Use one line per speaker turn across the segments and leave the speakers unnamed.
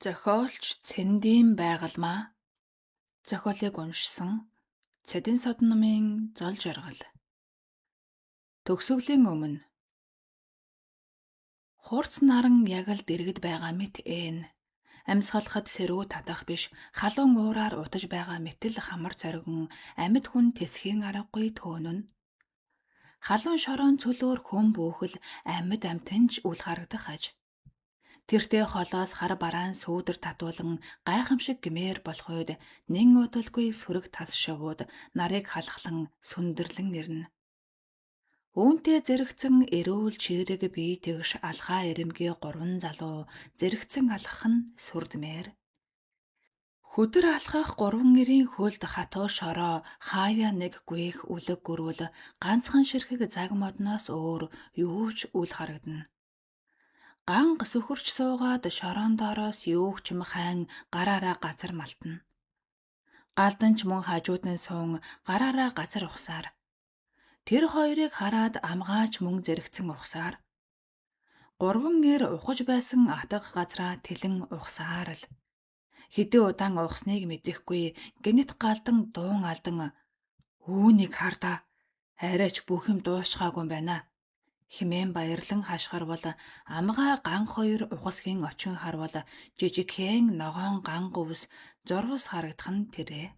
Зохиолч Цэндийн Байгалмаа. Зохиолыг уншсан Цэдэн Содномын Зол жаргал. Төгсгөлийн өмнө хурц наран яг л дэргэд байгаа мэт ээн. Амьсгалахад сэрүү татах биш, халуун уураар утаж байгаа мэтэл хамар зоригон амьд хүн тэсхийн аргагүй төөнөн. Халуун шороон цөлөөр хүн бөөхөл амьд амьтан ч үл харагдах аж. Тэртээ холоос хар бараан сүүдэр татуулан гайхамшиг гэмээр болох үед нэн удалгүй сүрэг тас шувууд нарыг халахлан сүндэрлэн ирнэ. Үүнтэй зэрэгцэн эрүүл чирэг бие тэгш алхаа эрэмгийн гурван залуу зэрэгцэн алхах нь сүрдмээр. Хүдэр алхах гурван эрийн хөлд хатуу шороо хаяа нэг гүйх үлэг гөрвөл ганцхан ширхэг цаг модноос өөр юу ч үл харагдана. Ганг сөхөрч суугаад шороон доороос юу ч юм хайн гараараа газар малтна. Галдан ч мөн хажууд нь суун гараараа газар ухсаар. Тэр хоёрыг хараад амгаач мөн зэрэгцэн ухсаар. Гурван эр ухаж байсан атга газраа тэлэн ухсаар л. Хэдэн удаан ухсныг мэдэхгүй гэнэт галдан дуун алдан үүнийг хардаа арайч бүх юм дуусчхаагүй юм байна хэмээн баярлан хашгирвал амгаа ган хоёр ухасхийн очин харвал жижигхэн ногоон ган говьс зурвас харагдах нь тэрээ.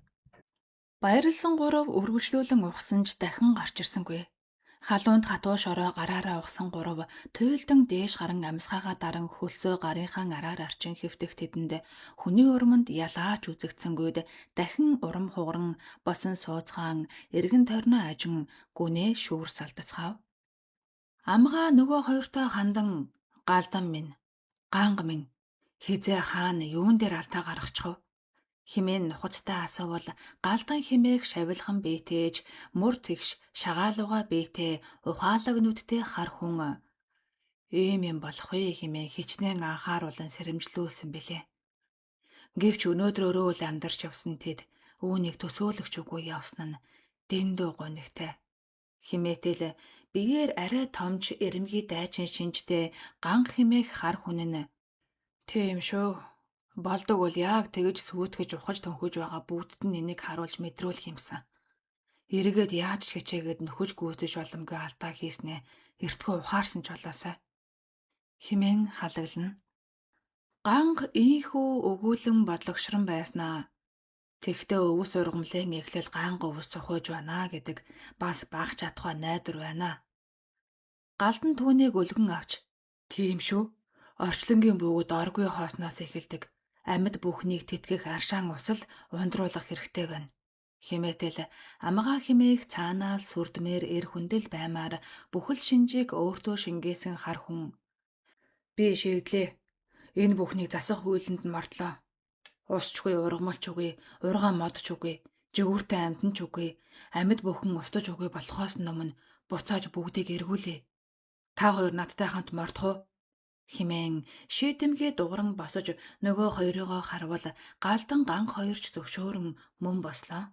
Баярлсан гурав үргэлжлүүлэн ухсан ч дахин гарч ирсэнгүй. Халуунд хатуу шороо гараараа ухсан гурав туйлдан дээш гаран амьсгаагаа даран хөлсөө гарынхаа араар арчин хэвтэх тэдэнд хүний урманд ялаач үзэгдсэнгүйд дахин урам хугаран босон сууцгаан эргэн тойрноо ажин гүнээ шүүр салдацгаав. Амгаа нөгөө хоёртой хандан галдан минь, ганга минь хэзээ хаана юун дээр алдаа гаргачих вэ? Хэмээн нухацтай асуувал галдан хэмээх шавилхан биетээж мөр тэгш шагаалууга биетэй ухаалаг нүдтэй хар хүн ийм юм болох вэ хэмээн хичнээн анхааруулан сэрэмжлүүлсэн билээ. Гэвч өнөөдрөөрөө л амьдарч явсан тэд үүнийг төсөөлөх үгүй явсан нь дэндүү гунигтай. Химээтэл биеэр арай томч эрэмгий дайчин шинжтэй ган химээх хар хүн нь тийм шүү. Болдог бол яг тэгж сүйтгэж ухаж төнхөж байгаа бүгдд нь энийг харуулж мэдрүүлэх юмсан. Эргээд яаж ч хичээгээд нөхөж гүйцэж боломгүй алдаа хийснээ эртхэн ухаарсан ч болоосай. Химэн халаглана. Ганг ийхүү өгүүлэн бодлогошрон байснаа Тэгтээ өвс ургамлын эхлэл ганг өвс цохойж байна гэдэг бас баг чадхаа найдвар байна. Галдан түүнийг өлгөн авч тийм шүү. Орчлонгийн бүүгд оргүй хоосноос эхэлдэг. Амьд бүхнийг тэтгэх аршаан усал ундруулах хэрэгтэй байна. Химээтэл амгаа химээх цаанаал сүрдмээр эр хүндэл баймаар бүхэл шинжийг өөртөө шингээсэн хар хүн. Би шийдлээ. Энэ бүхнийг засах үйлэнд нь мордлоо. Усчгүй, ургамалч үгүй, ургаан мод ч үгүй, жигүүртэй амьтан ч үгүй, амьд бүхэн устж үгүй болохоос өмнө буцааж бүгдийг эргүүлье. Та хоёр надтай хамт мордох уу? Химээн шийдэмгий дугран босож нөгөө хоёрыгоо харвал галдан ган хоёрч зөвшөөрөн мөн бослоо.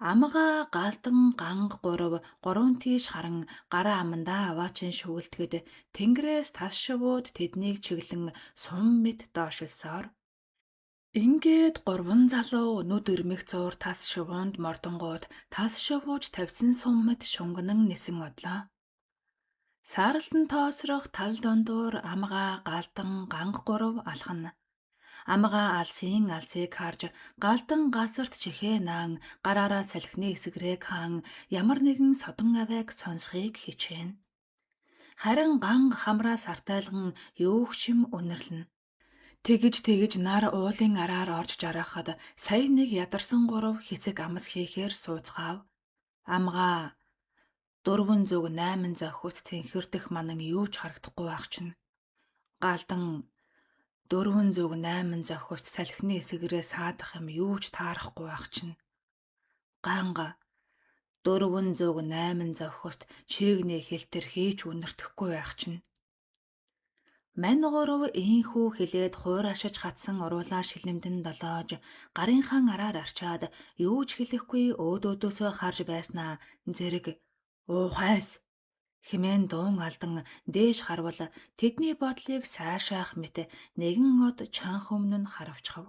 Амгаа галдан ганг гурав гурван тийш харан гараа амандаа аваачин шүгэлтгэд тэнгэрээс тас шувууд тэднийг чиглэн сум мэт доошилсоор Ингээд гурван залуу нүд ирмэх зуур тас шувуунд мордонгууд тас шувууж тавьсан сум мэт шунганан нисэн одлоо. Сааралтан тоосрох тал дундуур амгаа галдан ганг гурав алхана. Амгаа алсын алсыг харж галдан газарт чихээ наан гараараа салхины эсгрээг хаан ямар нэгэн содон авиаг сонсохыг хичээнэ. Харин ганг хамраа сартайлган юу ч юм үнэрлэнэ. Тэгэж тэгэж нар уулын араар орж жаргахад сая нэг ядарсан гурав хэсэг амс хийхээр сууцгаав. Амгаа дөрвөн зүг найман зохиц цэнхэрдэх манан юу ч харагдахгүй байх чинь. Галдан дөрвөн зүг найман зохиц салхины эсгэрээ саадах юм юу ч таарахгүй байх чинь. Ганга дөрвөн зүг найман зохист чийгний хилтэр хийж үнэртэхгүй байх чинь. Мань гурав ийхүү хэлээд хуурашиж хатсан уруулаа шилэмдэн долоож гарынхаа араар арчаад юу ч хэлэхгүй өөд өөдөөсөө харж байснаа зэрэг уухайс Хэмээн дуун алдан дээш харвал тэдний бодлыг сайшаах мэт нэгэн од чанх өмнө нь харавчхав.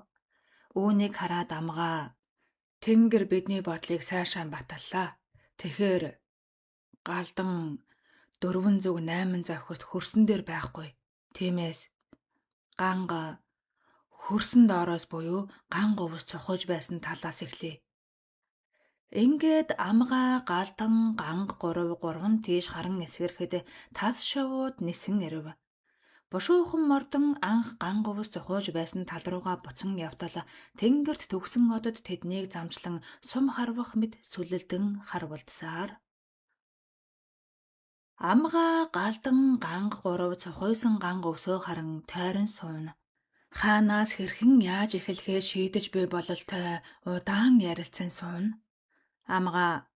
Үүнийг хараад Амгаа "Тэнгэр бидний бодлыг сайшаан баталлаа. Тэгэхээр Галдан 408 зохист хөрсөн дээр байхгүй. Тиймээс Ганга хөрсөн доороос буюу ган говьс цухуйж байсан талаас эхлэе." Ингээд Амгаа, Галдан, Ганга гурав гурван тийш харан эсгэрэхэд тас шавууд нисэн ирэв. Бушуухан мордон анх ган говьс цухуйж байсан тал руугаа буцан явтал тэнгэрт төгсөн одод тэднийг замчлан сум харвах мэт сүлэлдэн харвалдсаар. Амгаа, Галдан, Ганга гурав цухуйсан ган говьсоо харан тойрон сууна. Хаанаас хэрхэн яаж эхлэхээ шийдэж буй бололтой удаан ярилцсан сууна. Амгаа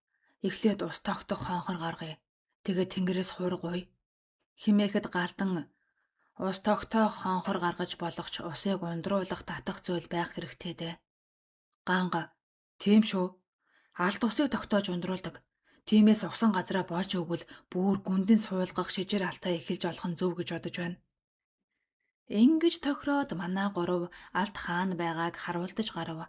эхлээд ус тогтох хонхор гаргая. Тэгээд тэнгэрээс хуургуй. Химээхэд Галдан ус тогтоох хонхор гаргаж болох ч усыг ундруулах татах зүйл байх хэрэгтэй дээ. Ганга тийм шүү. Алт усыг тогтоож ундруулдаг. Тиймээс усан газраа болж өгвөл бүр гүндэн суулгах шижир алтаа эхэлж олох нь зөв гэж бодож байна. Ингэж тохироод манай гурав алт хаана байгааг харуулдаж гарав.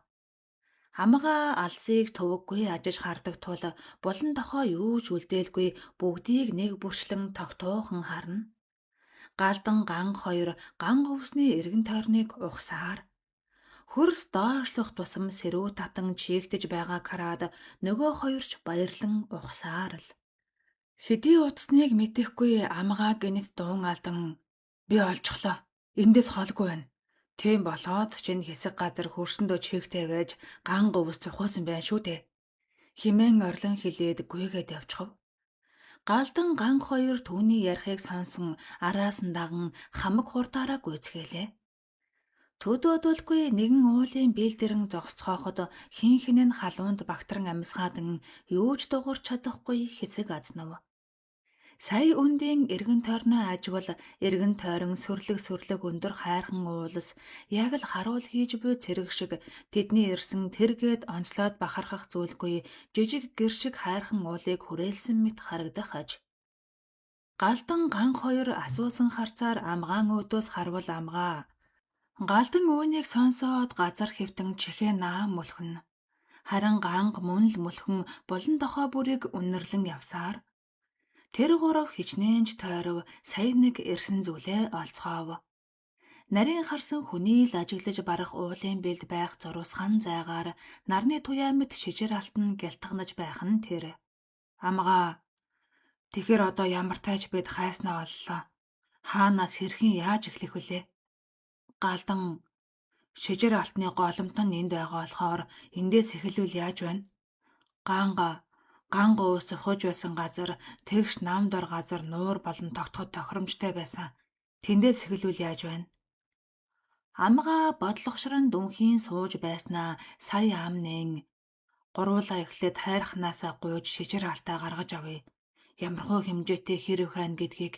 Амгаа алсыг төвөггүй ажиж хардаг тул булан тохой юу ч үлдээлгүй бүгдийг нэг бүрчлэн тогтоохон харна. Галдан Ганга хоёр ган говьсны эргэн тойрныг ухсаар хөрс доошлох тусам сэрүү татан чийгтэж байгааг хараад нөгөө хоёр ч баярлан ухсаар л. Хэдий утасныг мэдэхгүй Амгаа гэнэт дуун алдан би олчихлоо. Эндээс холгүй байна. Тийм болоод чинь хэсэг газар хөрсөндөө чийгтэй байж ган говьс цухуйсан байна шүү дээ. Химэн орлон хилээд гүйгээд явчихав. Галдан Ганга хоёр түүний ярихыг сонсон араас нь даган хамаг хурдаараа гүйцгээлээ. Төдөөдөлгүй нэгэн уулын биелдэрэн зогсцооход хэн хэн нь халуунд багтран амьсгаадан юу ч дуурч чадахгүй хэсэг азнав. Сая өндийн эргэн тойрноо ажвал эргэн тойрон сүрлэг сүрлэг өндөр хайрхан уулас яг л харуул хийж буй цэрэг шиг тэдний ирсэн тэргээд онцлоод бахархах зүйлгүй жижиг гэр шиг хайрхан уулыг хүрээлсэн мэт харагдах аж. Галдан Ганга хоёр асуусан харцаар Амгаан өөдөөс харвал Амгаа Галдан үүнийг сонсоод газар хэвтэн чихээ наан мөлхөнө. Харин Ганга мөн л мөлхөн булан тохой бүрийг үнэрлэн явсаар тэр гурав хичнээн ч тойров сая нэг ирсэн зүйлээ олцгоов. Нарийн харсан хүний л ажиглаж барах уулын бэлд байх зурвасхан зайгаар нарны туяа мэт шижир алтан гялтганаж байх нь тэр. Амгаа тэгэхээр одоо ямар тайч бид хайснаа оллоо. Хаанаас хэрхэн яаж эхлэх вүлээ? Галдан шижир алтны голомт нь энд байгаа болохоор эндээс эхэлвэл яаж байна? Ганга ган говьс ухаж байсан газар тэгш нам дор газар нуур болон тогтоход тохиромжтой байсан. Тэндээс эхэлвэл яаж байна? Амгаа бодлогошрон дүнхийн сууж байснаа сая ам нэн гуруулаа эхлээд хайрхнаасаа гуйж шижир алтаа гаргаж авъя. Ямархуу хэмжээтэй хэрэг байна гэдгийг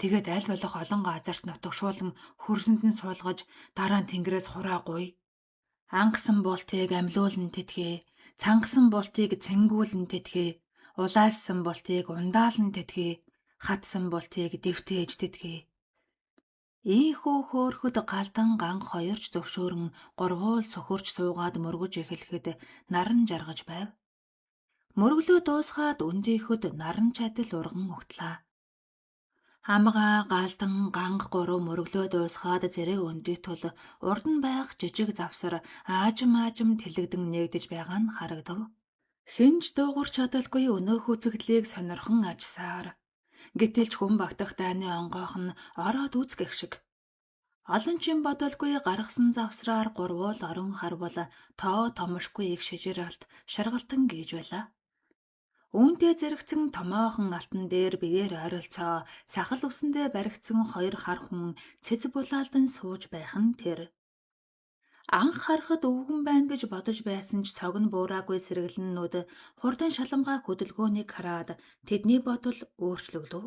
тэгээд аль болох олон газарт нутагшуулан хөрсөнд нь суулгаж дараа нь тэнгэрээс хураа гуй. Ангасан болтыг амьлуулан тэтгэ, цангасан болтыг цэнгүүлэн тэтгэ, улаалсан болтыг ундаалан тэтгэ, хатсан болтыг дэвтээж тэтгэ. Ийхүү хөөрхөд Галдан Ганга хоёрч зөвшөөрөн гурвуул сөхөрч суугаад мөргөж эхлэхэд наран жаргаж байв. Мөрөглөө дуусгаад өндийхөд наран чадал урган угтлаа. Амгаа, Галдан, Ганга гурав мөрөглөө дуусгаад зэрэг өндий тул урд нь байх жижиг завсар аажим аажим тэлэгдэн нээгдэж байгаа нь харагдав. Хэн ч дуугарч чадалгүй өнөөх үзэгдлийг сонирхон ажсаар. Гэтэл ч хүн багтах дайны онгойх нь ороод үз гэх шиг. Олон чин бодолгүй гаргасан завсраар гурвуул орон харвал тоо томшгүй их шижир алт шаргалтан гийж байлаа. Үүнтэй зэрэгцэн томоохон алтан дээр биеэр ойролцоо сахал үсэндээ баригдсан хоёр хар хүн цэц булаалдан сууж байх нь тэр. Анх харахад өвгөн байна гэж бодож байсан ч цог нь буураагүй сэргэлэннүүд хурдан шаламгай хөдөлгөөнийг хараад тэдний бодол өөрчлөгдөв.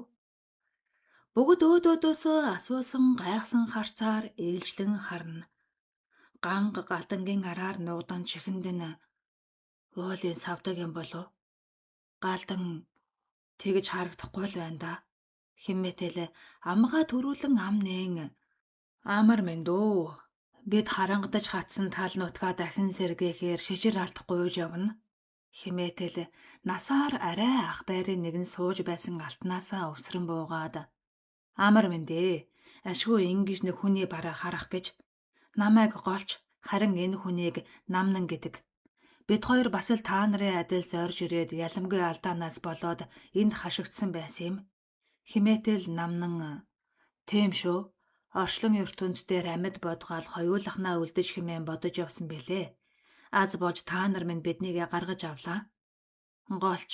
Бүгд өөд өөдөөсөө асуусан гайхсан харцаар ээлжлэн харна. Ганга Галдангийн араар нуудан чихэнд нь уулын савдаг юм болов? Галдан Тэгж харагдахгүй л байна да. Химээтэл амгаа төрүүлэн ам нээн. Амар минь дөө. Бид харангадаж хатсан тал нутгаа дахин сэргээхээр шижир алт гуйж явна. Химээтэл насаар арай ах байрын нэгэн сууж байсан алтнаасаа өвсрөн буугаад амар минь дээ. Ашгүй ингэж нэг хүний бараа харах гэж намайг голч харин энэ хүнийг намнан гэдэг. Бид хоёр бас л та нарын адил зорж ирээд яламгүй алдаанаас болоод энд хашигдсан байсан юм. Химээтэл намнан тийм шүү. Орчлон ертөнц дээр амьд бодгаал хоёулахнаа үлдэж хэмээн бодож явсан билээ. Аз болж та нар минь биднийг гаргаж авлаа. Голч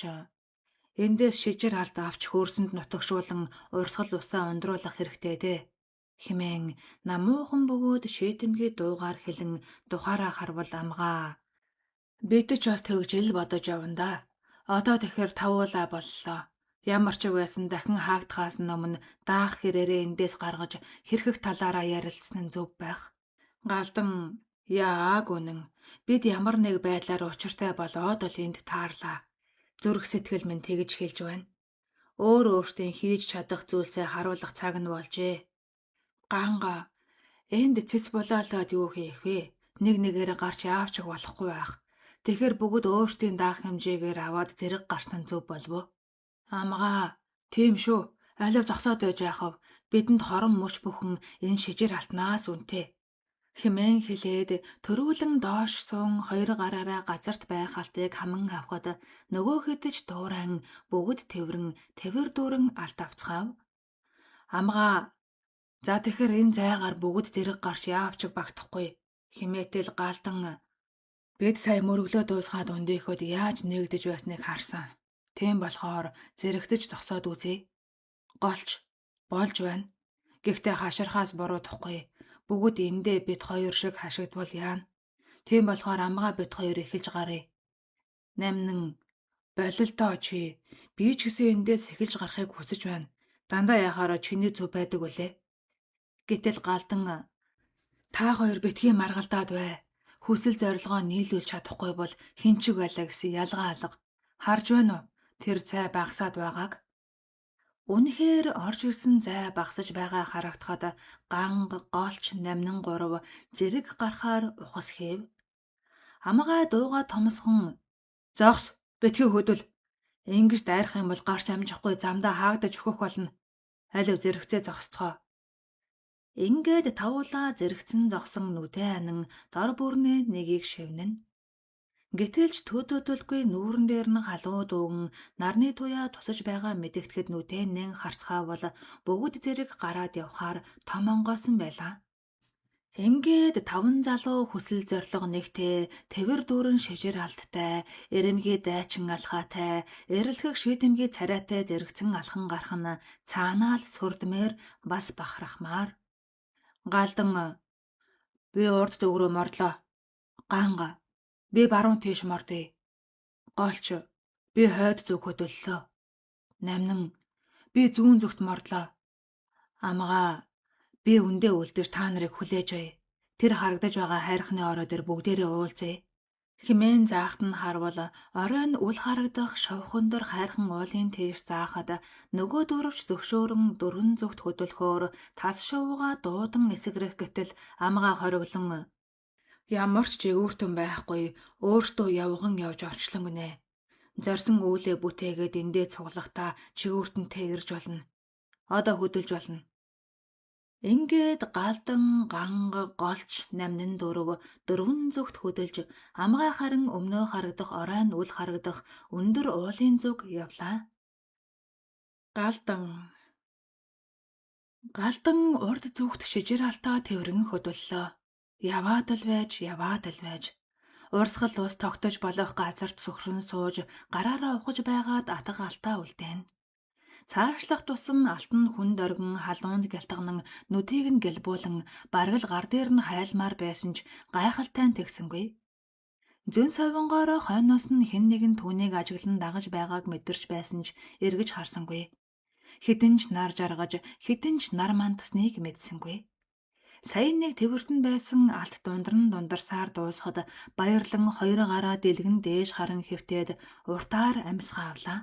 эндээс шижир алд авч хөөрсөнд нутагшуулан урсгал усаа ундруулах хэрэгтэй дээ. Химээн намуухан бөгөөд шийдэмгий дуугаар хэлэн тухаараа харвал амгаа. Бид ч бас тэгж ил бодож явна да. Одоо тэгэхээр тавуулаа боллоо. Ямар ч үг байсан дахин хаагдахаас өмнө даах хэрээрээ эндээс гаргаж хэрхэх талаараа ярилцсан нь зөв байх. Галдан яаг үнэн. Бид ямар нэг байдлаар учиртай болоод л энд таарлаа. Зүрх сэтгэл минь тэгж хэлж байна. Өөр өөртөө хийж чадах зүйлсээ харуулах цаг нь болжээ. Ганга энд цэц булаалаад юу хийх вэ? Нэг нэгээр гарч яавч болохгүй байх. Тэгэхээр бүгд өөртөө даах хэмжээгээр аваад зэрэг гарсан нь зөв болов уу? Амгаа тийм шүү. Алив зогсоод байж яах вэ? Бидэнд хорон мөч бүхэн энэ шижир алтнаас үнэтэй. Хэмээн хэлээд төрүүлэн доош сун хоёр гараараа газарт байх алтыг хаман авахад нөгөө хэдэж дуурайн бүгд тэврэн тэвэр дүүрэн алт авцгаав. Амгаа за тэгэхээр энэ зайгаар бүгд зэрэг гарч яавчиг багтахгүй. Химээтэл гаалдан бид сая мөрөглөө дуусгаад өндийнхөд яаж нэгдэж байсныг харсан. Тийм болохоор зэрэгтэж зогсоод үзье. Голч болж байна. Гэхдээ хаширхаас буруудахгүй. Бүгд эндээ бид хоёр шиг хашигдвал яана. Тийм болохоор амгаа бид хоёр эхэлж гаръя. Намнан бололтоо чи. Би ч гэсэн эндээс эхэлж гарахыг хүсэж байна. Дандаа яхаараа чиний зөв байдаг үлээ. Гэтэл галдан та хоёр битгий маргалдаад бай. Хүсэл зорилгоо нийлүүлж чадахгүй бол хинчиг байлаа гэсэн ялгаа алга. Харж байна уу? Тэр цай багасаад байгааг. Үнэхээр орж ирсэн зай багасж байгаа харагдахад ганг, голч, намнан гурав зэрэг гарахаар ухас хийв. Амгаа дууга томсхон зогс битгий хөдөл. Ингэж дайрах юм бол гарч амжихгүй замдаа хаагдаж өгөх болно. Алив зэрэгцээ зогсцгоо. Ингээд тавуулаа зэрэгцэн зогсон нүдэ анан дор бүрнээ нэгийг шивнэн. Гэтэл ч төдөөдөлгүй нүүрэн дээр нь халуу дүүгэн нарны туяа тусаж байгаа мэдэгдэхэд нүдэнэн харцгаавал бүгд зэрэг гараад явхаар том онгойсон байлаа. Ингээд таван залуу хүсэл зорилго нэгтээ тэвэр дүүрэн шижир алдтай, эрэмгий дайчин алхаатай, эрэлхэг шийдэмгий царайтай зэрэгцэн алхан гарах нь цаанаа л сүрдмээр бас бахархмаар. Галдан би урд зүг рүү мордлоо. Ганга би баруун тийш мордъё. Голч би хойд зүг хөдөллөө. Намнан би зүүн зүгт мордлоо. Амгаа би үндэ үлдэж та нарыг хүлээж байя. Тэр харагдаж байгаа хайрхны орой дээр бүгдээрээ уулзъя. Химэн заахт нь харвал орой нь үл харагдах шовх өндөр хайрхан уулын тийш заахад нөгөө дөрвч зөвшөөрөн дөрвөн зүгт хөдөлхөөр тас шувууга дуудан эсгэрэх гэтэл амгаа хориглон ямар ч жигүүртэн байхгүй өөртөө явган явж орчлон гинэ. Зорсон үүлээ бүтээгээд эндээ цуглахдаа чигүүртэнтэй ирж болно. Одоо хөдөлж болно. Ингээд галдан, ганга, голч, намнан дөрв дөрвөн зүгт хөдөлж амгай харин өмнөө харагдах оройн үл харагдах өндөр уулын зүг явлаа. Галдан Галдан урд зүгт шижир алтаа тэврэн хөдөллөө. Яваад л байж, яваад л байж. Урсгал ус тогтож болох газарт сөхрөн сууж гараараа ухаж байгаад атга алтаа үлдээн. Цаашлах тусам алт нь хүнд оргин халуунд гялтганан нүдийг нь гэлбуулан бараг л гар дээр нь хайлмаар байсан ч гайхалтай нь тэгсэнгүй. Зөн совингоороо хойноос нь хэн нэгэн түүнийг ажиглан дагаж байгааг мэдэрч байсан ч эргэж харсангүй. Хэдэн ч нар жаргаж, хэдэн ч нар мандсныг мэдсэнгүй. Сая нэг тэвэртэн байсан алт дундран дундарсаар дуусахад баярлан хоёр гараа дэлгэн дээш харан хэвтээд уртаар амьсгаа авлаа.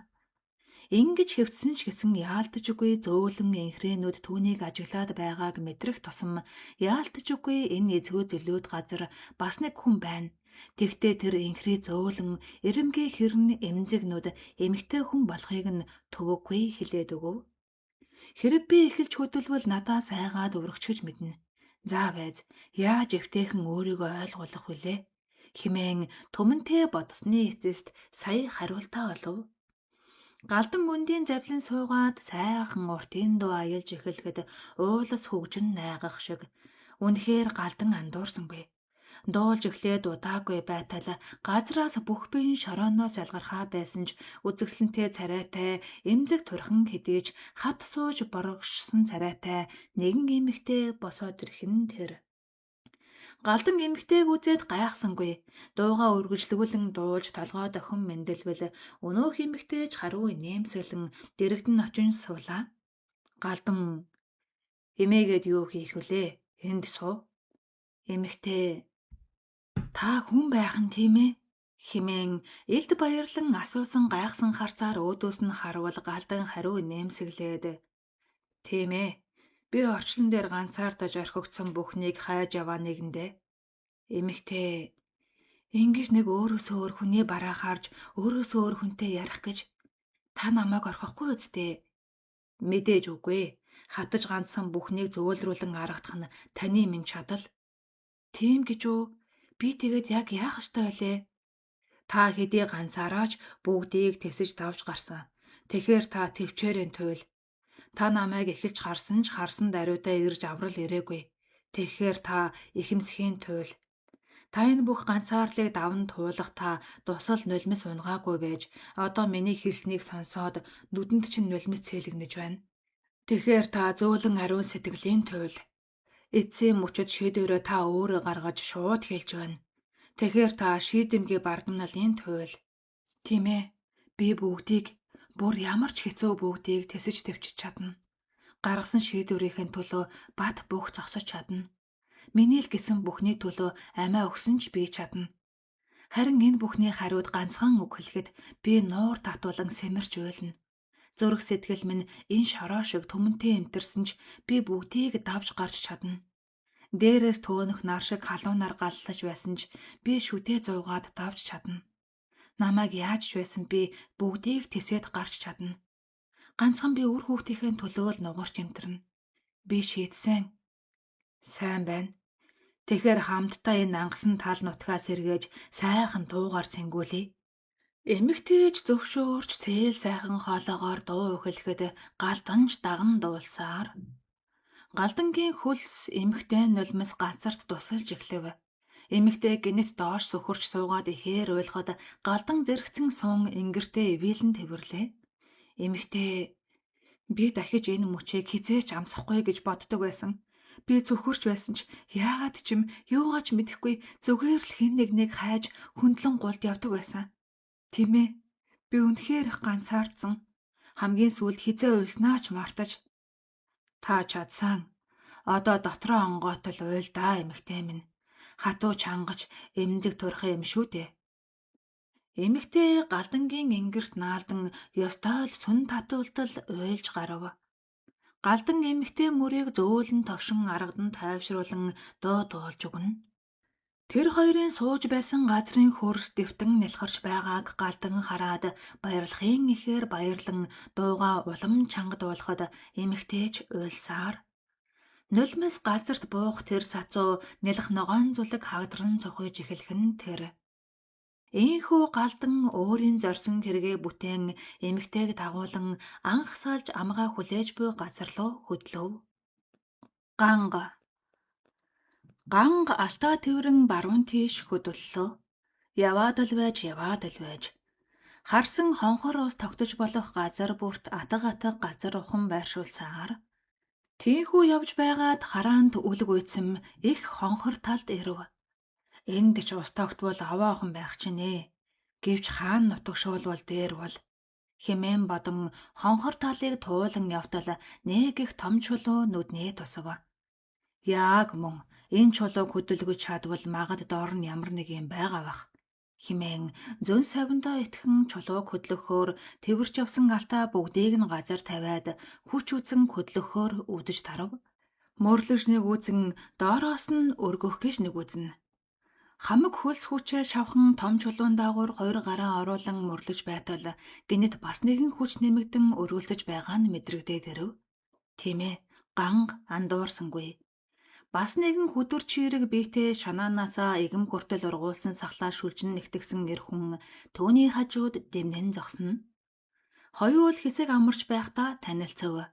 Ингэж хэвтсэн ч гэсэн яалтчгүй зөөлөн энхрээнүүд түүнийг ажиглаад байгааг мэдрэх тусам яалтчгүй энэ эзгүй зөлөөд газар бас нэг хүн байна. Тэгтээ тэр энхрээ зөөлөн эрэмгийн хэрн эмзэгнүүд эмэгтэй хүн болохыг нь төвөггүй хэлээд өгөв. Хэрэг би эхэлж хөдөлвөл надаас айгаад өргөчгөж мэднэ. За байз, яаж эвтэйхэн өөрийгөө ойлгуулах вүлээ? Химээн түмэнтэй бодсны эцэст сая хариултаа олов. Галдан өндийн завлин суугаад сайхан уртын дуу аялж эхлэхэд уулас хөгжин найгах шиг. Үнэхээр галдан андуурсангүй. Дуулж эхлээд удаагүй байтал газраас бүх биеийн шорооноос ялгархаа байсан ч үзэсгэлэнтэй царайтай эмзэг турхан хэдий ч хат сууж боргошсон царайтай нэгэн эмэгтэй босоод ирэх нь тэр. Галдан эмэгтэйг үзээд гайхсангүй. Дуугаа өргөжлүүлэн дуулж толгой дохин мэндэлбэл өнөөх эмэгтэй ч хариу нэмсэглэн дэрэгдэн очин суулаа. Галдан эмээгээд юу хийх вүлээ? Энд суу. Эмэгтэй та хүн байх нь тийм ээ? Химээн элд баярлан асуусан гайхсан харцаар өөдөөс нь харвал галдан хариу нэмсэглээд тийм ээ. Би орчлон дээр ганцаардаж орхигдсон бүхнийг хайж яваа нэгэндээ. Эмэгтэй ингэж нэг өөрөөсөө өөр хүний бараа харж өөрөөсөө өөр хүнтэй ярих гэж та намайг орхихгүй үсттэй. Мэдээж үгүй. Хатаж ганцхан бүхнийг зөөлрүүлэн аргадах нь таны минь чадал. Тийм гэж үү? Би тэгээд яг яах ёстой байлээ? Та хэдий ганцаараач бүгдийг тэсэж давж гарсан. Тэгэхээр та төвчээрэн туйл. Та намайг эхэлж харсан ч харсан даруйдаа ирж аврал ирээгүй. Тэгэхээр та ихэмсхийн туйл. Та энэ бүх ганцаарлыг даван туулах та дусал нулимс унгаагүй байж одоо миний хэлснийг сонсоод нүдэнд чинь нулимс цээлэгнэж байна. Тэгэхээр та зөөлөн ариун сэтгэлийн туйл. Эцсийн мөчөд шийдвэрээ та өөрөө гаргаж шууд хэлж байна. Тэгэхээр та шийдэмгий бардамналын туйл. Тийм ээ. Би бүгдийг бүр ямар ч хэцүү бүгдийг тэсэж төвчж чадна. Гаргасан шийдвэрийн төлөө бат бөх зогсож чадна. Миний л гэсэн бүхний төлөө амиа өгсөн ч би чадна. Харин энэ бүхний хариуд ганцхан үг хэлэхэд би нуур татуулан сэмэрч уйлна. Зүрх сэтгэл минь энэ шороо шиг түмэнтэй эмтэрсэн ч би бүгдийг давж гарч чадна. Дээрээс төөнөх нар шиг халуунаар галлаж байсан ч би шүдээ зуугаад давж чадна. Намайг яаж ч байсан би бүгдийг тэсээд гарч чадна. Ганцхан би үр хүүхдийнхээ төлөө л нугарч эмтэрнэ. Би шийдсэн. Сайн байна. Тэгэхээр хамтдаа энэ ангасан тал нутгаа сэргээж сайхан дуугаар сэнгүүлье. Эмэгтэйч зөвшөөрч цээл сайхан хоолоогоор дуу эхлэхэд галданч даган дуулсаар. Галдангийн хөлс эмэгтэй нулимс газарт тусалж эхлэв. Эмэгтэй гинэт доош сөхөрч суугаад ихээр уйлахад галдан зэрэгцэн сун ингэртээ ивэлэн тэвэрлээ. Эмэгтэй би дахиж энэ мөчийг хизээч амсахгүй гэж боддог байсан. Би цөхөрч байсан ч яагаад ч юм юугаач мэдэхгүй зүгээр л хэн нэг нэг хайж хөндлөн гулд явдаг байсан. Тийм ээ. Би үнэхээр их ганцаардсан. Хамгийн сүүлд хизээ уйлснаа ч мартаж. Та чадсан. Одоо дотроо онгоотол уйл даа эмэгтэй минь. Хатуу чангаж эмзэг турах юм шүү дээ. Эмэгтэй галдангийн ингэрт наалдан ёстой л сүн татуултал уйлж гарав. Галдан эмэгтэй мөрийг зөөлөн товшин аргадан тайвшруулан дуу дуулж өгнө. Тэр хоёрын сууж байсан газрын хөрс дэвтэн нялхарч байгааг галдан хараад баярлахын ихээр баярлан дуугаа улам чанга дуулахад эмэгтэйч уйлсаар. Нулимс газарт буух тэр сацуу нялх ногоон зүлэг хагадран цохиж эхлэх нь тэр. Ийхүү галдан өөрийн зорьсон хэрэгээ бүтээн эмэгтэйг дагуулан анх салж амгаа хүлээж буй газар руу хөдлөв. Ганга Ганг алтаа тэврэн баруун тийш хөдөллөө. Яваад л байж, яваад л байж. Харсан хонхор ус тогтож болох газар бүрт атга атга газар ухан байршуулсаар. Тийхүү явж байгаад хараанд үлг уйдсан их хонхор талд ирэв. Энд ч ус тогтвол аваахан байх чинь. Гэвч хаан нутагшуулвал дээр бол хэмээн бодон хонхор талыг туулан явтал нэг их том чулуу нүдний тусав. Яг мөн энэ чулууг хөдөлгөж чадвал магад доор нь ямар нэг юм байгаа бах Химээн зөн совиндоо итгэн чулууг хөдлөхөөр тэвэрч явсан алтаа бүгдийг нь газар тавиад хүч үзэн хөдлөхөөр үүдэж тарав. Мөрлөж нэг үзэн доороос нь өргөх гэж нэг үзнэ. Хамаг хөлс хүчээ шавхан том чулуун даагуур хоёр гараа оруулан мөрлөж байтал гэнэт бас нэгэн хүч нэмэгдэн өргөлдөж байгаа нь мэдрэгдээд ирэв. Тийм ээ, ганга андуурсангүй. Бас нэгэн хүдэр чийрэг биетэй шанаанаасаа эгэм хүртэл ургуулсан сахлаа шүлжин нэгтгсэн эр хүн түүний хажууд дэмнэн зогсно. Хоёул хэсэг амарч байхдаа танилцав.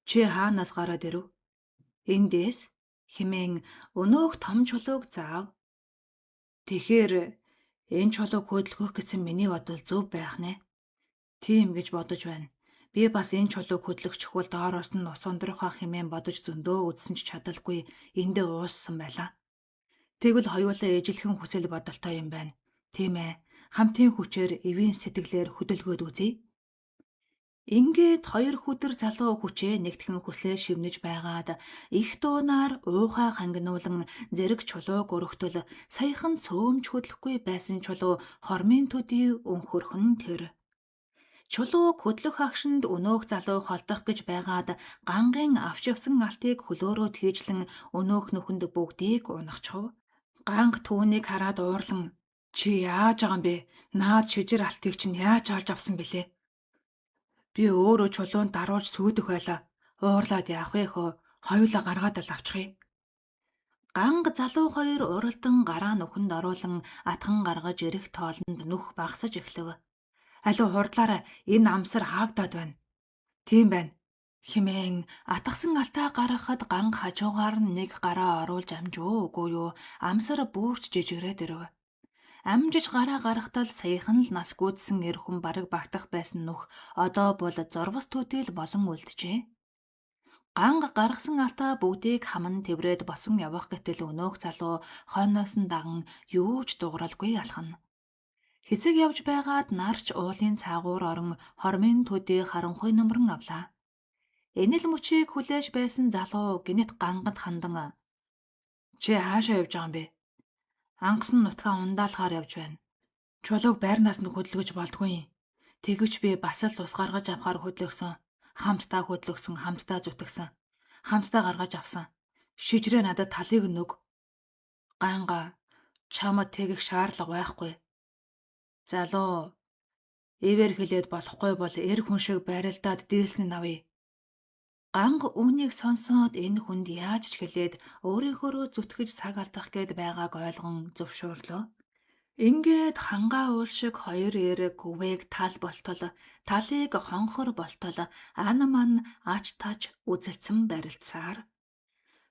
Чи хаанаас гараад ирэв? Эндээс хэмээн өнөөх том чулууг заав. Тэгэхээр энэ чулууг хөдөлгөх гэсэн миний бодол зөв байх нэ. Тийм гэж бодож байна. Би бас энэ чулууг хөдлөх чухал доороос нь ус ундрах хэмээн бодож зөндөө үзсэн ч чадалгүй эндээ ууссан байлаа. Тэгвэл хоёулаа ижилхэн хүсэл бодолтой юм байна. Тийм ээ. Хамтын хүчээр эвийн сэтгэлээр хөдөлгөөд үзье. Ингээд хоёр хүдэр залуу хүчээ нэгтгэн хүслээ шивнэж байгаад их дуунаар уухай хангинуулан зэрэг чулууг өргөтөл саяхан сөөмж хөдлөхгүй байсан чулуу хормын төдий өнхөрхөн тэр. Чулууг хөдлөх агшинд өнөөх залуу холдох гэж байгаад гангийн авч явсан алтыг хөлөөрөө тийжлэн өнөөх нүхэнд бүгдийг унахчхав. Ганг түүнийг хараад уурлан чи яаж байгаа юм бэ? Наад шижир алтыг чинь яаж олж авсан бэлээ? Би өөрөө чулуунд даруулж сүйдэх байлаа. Уурлаад яах вэ хөө? Хоёулаа гаргаад л авчихъя. Ганг залуу хоёр уралдан гараа нүхэнд оруулан атхан гаргаж ирэх тоолонд нүх багсаж эхлэв. Алив хурдлаарай, энэ амсар хаагдаад байна. Тийм байна. Химээн атгсан алтаа гаргахад ганг хажуугаар нь нэг гараа оруулж амжуу үгүй юу? Амсар бүрч жижигрээд ирэв. Амжиж гараа гаргахтал саяхан л нас гүйцсэн эр хүн бараг багтах байсан нүх одоо бол зурвас төдийл болон үлджээ. Ганг гаргасан алтаа бүгдийг хаман тэврээд босон явах гэтэл өнөөх залуу хойноос нь даган юу ч дууралгүй алхана. Хэсэг явж байгаад нарч уулын цаагуур орон хормын төдий харанхуй нөмрөн авлаа. Энэл мөчийг хүлээж байсан залуу гэнэт ганганд хандан "Чи хаашаа явж байгаа юм бэ?" Ангас нь нутгаа ундаалгаар явж байна. Чулууг байрнаас нь хөдөлгөж болдгүй юм. Тэгвч би бас л ус гаргаж авахар хөдлөгсөн. Хамтдаа хөдлөгсөн, хамтдаа зүтгэсэн. Хамтдаа гаргаж авсан. Шижрээ надад талыг нүг. Ганга чамд тэгэх шаардлага байхгүй. Залуу ивэр хэлээд болохгүй бол эр хүн шиг барилдаад дийлсэн нь авъя. Ганг үүнийг сонсоод энэ хүнд яаж ч хэлээд өөрийнхөөрөө зүтгэж цаг алдах гээд байгааг ойлгон зөвшөөрлөө. Ингээд хангаа уул шиг хоёр эр гүвээг тал болтол талыг хонхор болтол ан ман ач тач үзэлцэн барилцсаар.